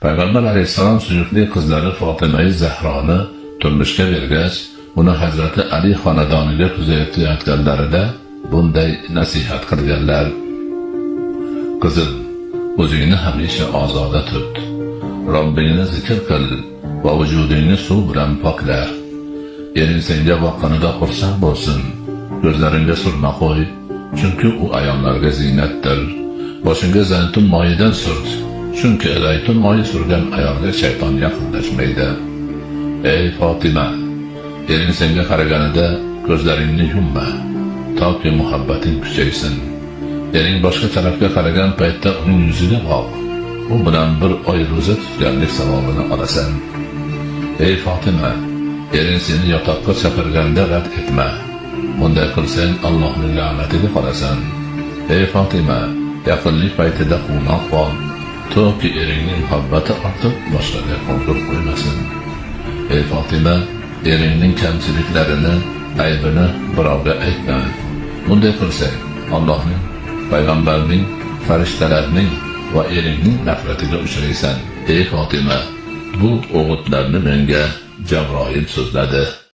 Payg'ambar alayhissalom suyukli qizlari Fotimai Zahroni turmushga bergach, uni Hazrati Ali xonadoniga kuzatayotganlarida bunday nasihat qilganlar: Qizim, o'zingni hamisha ozoda tut. Robbingni zikr qil va vujudingni suv bilan pokla. Ering senga boqqanida xursand bo'lsin. Ko'zlaringga surma qo'y, chunki u ayollarga ziynatdir. Boshingga zaytun moyidan surt, chunki zaytun moyi surgan ayolga shayton yaqinlashmaydi. Ey Fotima, ering senga qaraganida ko'zlaringni yumma, toki muhabbating kuchaysin. Ering boshqa tarafga qaragan paytda uning yuziga boq. U bilan bir oy ro'za tutganlik savobini olasan. Ey Fotima, ering seni yotoqqa chaqirganda rad etma. Bunday qilsang Allohning la'natiga qolasan. Ey Fotima, yaqinlik paytida quvnoq bo'l, toki eringning muhabbati ortib boshqaga ko'ngil qo'ymasin. Ey Fotima, eringning kamchiliklarini, aybini birovga aytma. Bunday qilsang Allohning, payg'ambarning, farishtalarning va eringning nafratiga uchraysan. Ey Fotima, bu o'g'itlarni menga Jabroil so'zladi.